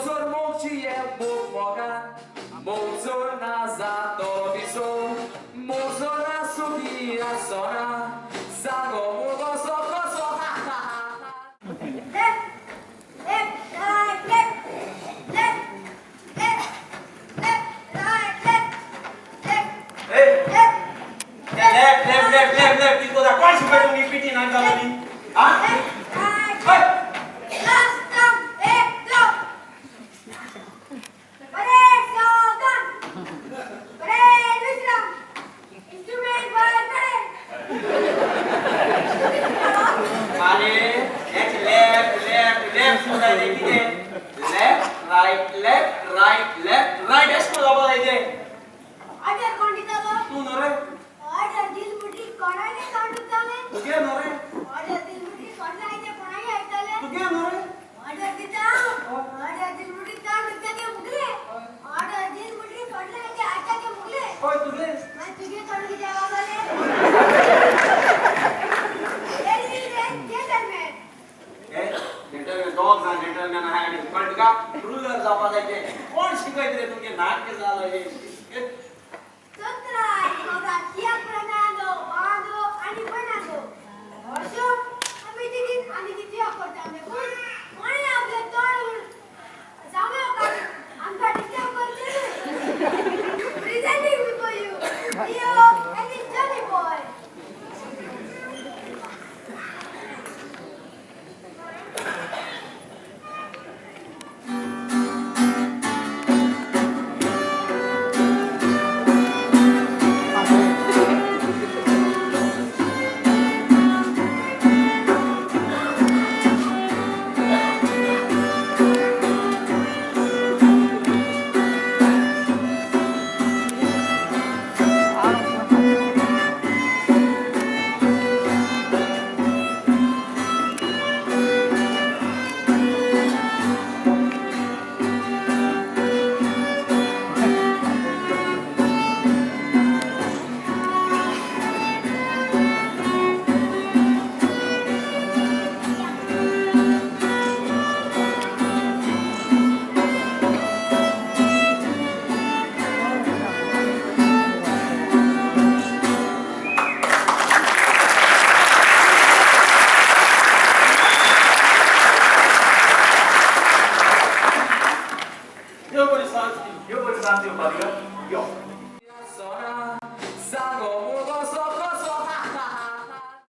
जोर मोगची ये मोग मोगान मोग जोर ना जातो विसोर मोग जोर ना सुखी आसना जागो मुगो सो कसो हा हा हा. Left, left, right, left, left, left, left, right, left, left, ए left, left left left left left कितें कोता कोण शिकय तुमी पिटी नाच जाली आ left, right, हय. last down, एक down. Parade सावधान, परेड विश्राम, instrument वर parade. अरे हेच लेफ्ट लेफ्ट लेफ्ट सुद्धा ते कितें left right left right left right अशें करून जावपा जाय तें. ऑर्डर कोण दितालो? तूं न्हू रे. ऑर्डर दिल मुटली कोणाले तोंड दुखतालें? तुगे न्हू रे. ऑर्डर दिल मुटली कोणाले ते कोणाय आयकतालें? तुगे न्हू रे. ऑर्डर दिता, ऑर्डर दिल मुटली तोंड दुखता ते मुगले. ऑर्डर दिल मुटली कोणाले ते आयकता ते मुगले. हय तुगे. मागीर तुगे तोंड कित्याक वाजलें? जेंटलमॅन. हे जेंटलमॅन दोग जाण जेंटलमॅन आहाय आनी कळ्ळें तुका रुलर जावपा जाय तें. कोण शिकयत रे तुमगे नाट्य जालो हे?